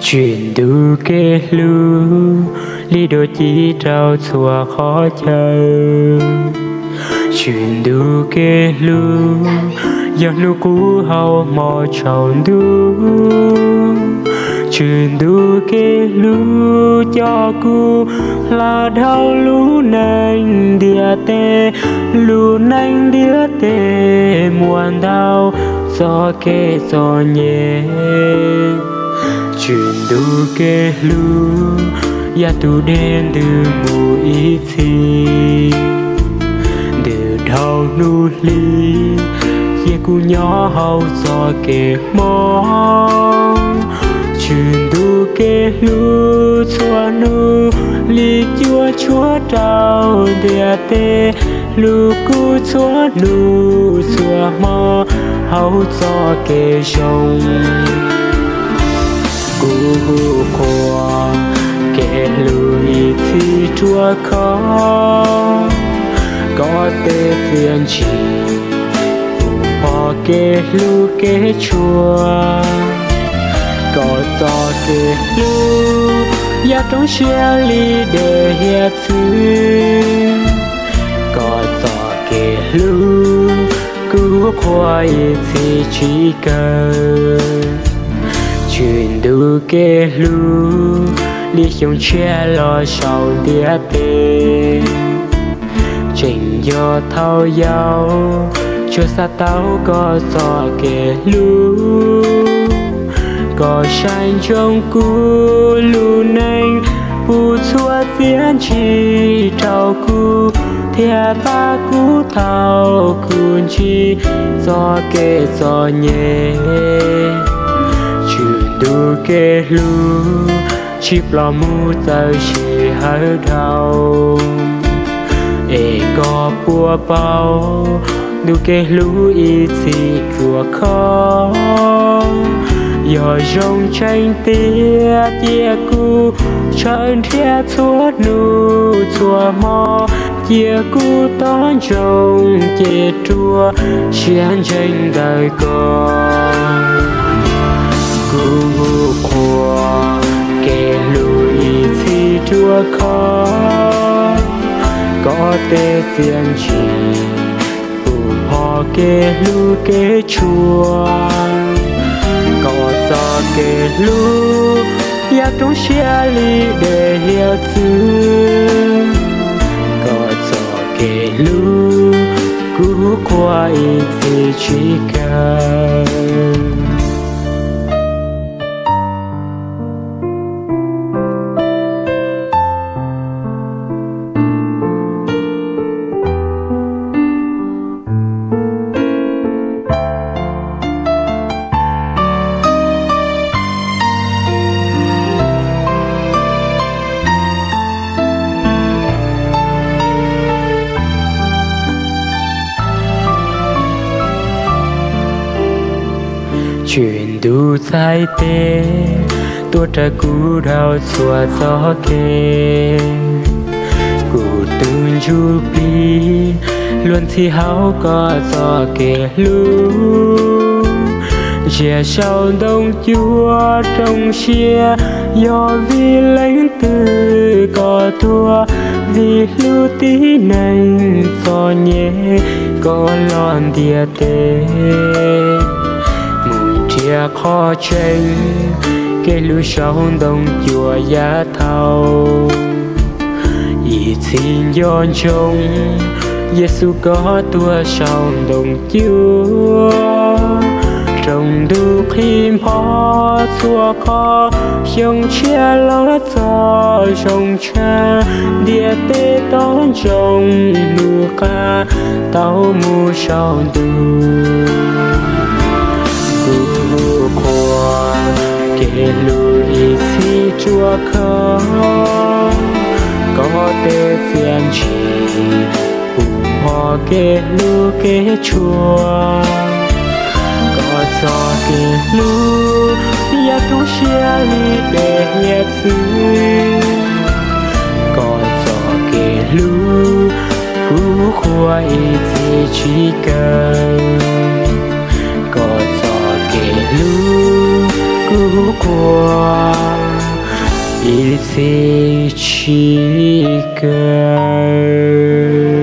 Tswv Ntuj kev hlub li duav ci rau txhua qhov chaw. Tswv Ntuj kev hlub yog hnub qub hauv hmo tsaus ntuj. Tswv Ntuj kev hlub coj kuv hla dhau lub neej ntiaj teb. Lub neej ntiaj teb muaj ntau txoj kev txom nyem. Tswv Ntuj kev hlub yav tus dej ntws mus ib txhis, ntws dhau hnub hli, cia kuv nyob hauv txoj kev mob. Tswv Ntuj kev hlub txhua hnub li cuaj tshuab rau ntiaj teb, hlub kuv txhua hnub txhua hmo hauv txoj kev zoo. Kuv hu qhuas kev hlub ib txhis rua koj, koj tej txiaj ntsig puv pho kev hlub kev tshua. Koj txoj kev hlub yog roob siab li dej hiav txwv. Koj txoj kev hlub kuv qhuas ib txhis tsis kawg. Tswv Ntuj kev hlub li xyoo tshiab los saum ntiaj teb, tseem nco thaum yau tsuas xav tau koj txoj kev hlub. Koj saib ntsoov kuv lub neej, puv txhua txiaj ntsig rau kuv, thiab pab kuv thaum kuv ntsib txoj kev txom nyem. Tswv Ntuj kev hlub tsis ploj mus txawm sij hawm dhau, es koj puas paub Ntuj kev hlub ib txhis rua koj. Yog zoo tseeb tiag cia kuv tshawb nrhiav txhua hnub txhua hmo, cia kuv tos ntsoov ces rua siab ntseeg ntawm koj. Kuv hu qhuas kev hlub ib txhis rua koj, koj tej txiaj ntsig puv pho kev hlub kev tshua. Koj txoj kev hlub yog roob siab li dej hiav txwv. Koj txoj kev hlub kuv qhuas ib txhis tsis kawg. Tswv Ntuj txhais tes tuaj raws kuv dhau txhua txoj kev. Kuv tus ntsuj plig luag ntxhi hauv koj txoj kev hlub. Ntsia saum ntoo cuaj rooj siab, yog vim leej twg koj tuag, vim hlub tib neeg txom nyem koj los ntiaj teb. Mus nrhiav qhov tseeb, kev hlub saum ntoo cuaj yav thaud. Ib txhis nco ntsoov Yexus koj tuag saum ntoo cuaj, rooj ntuj qhib npho txhua qhov, xyoo tshiab los txog zoo tshav, ntiaj teb tos ntsoov hnub qab tau mus saum ntuj. Kuv hu qhuas kev hlub ib txhis rua koj, koj tej txiaj ntsig puv pho kev hlub kev tshua. Koj txoj kev hlub yog roob siab li dej hiav txwv. Koj txoj kev hlub kuv qhuas ib txhis tsis kawg. Koj txoj kev hlub kuv qhuas Ib txhij tsis kawg.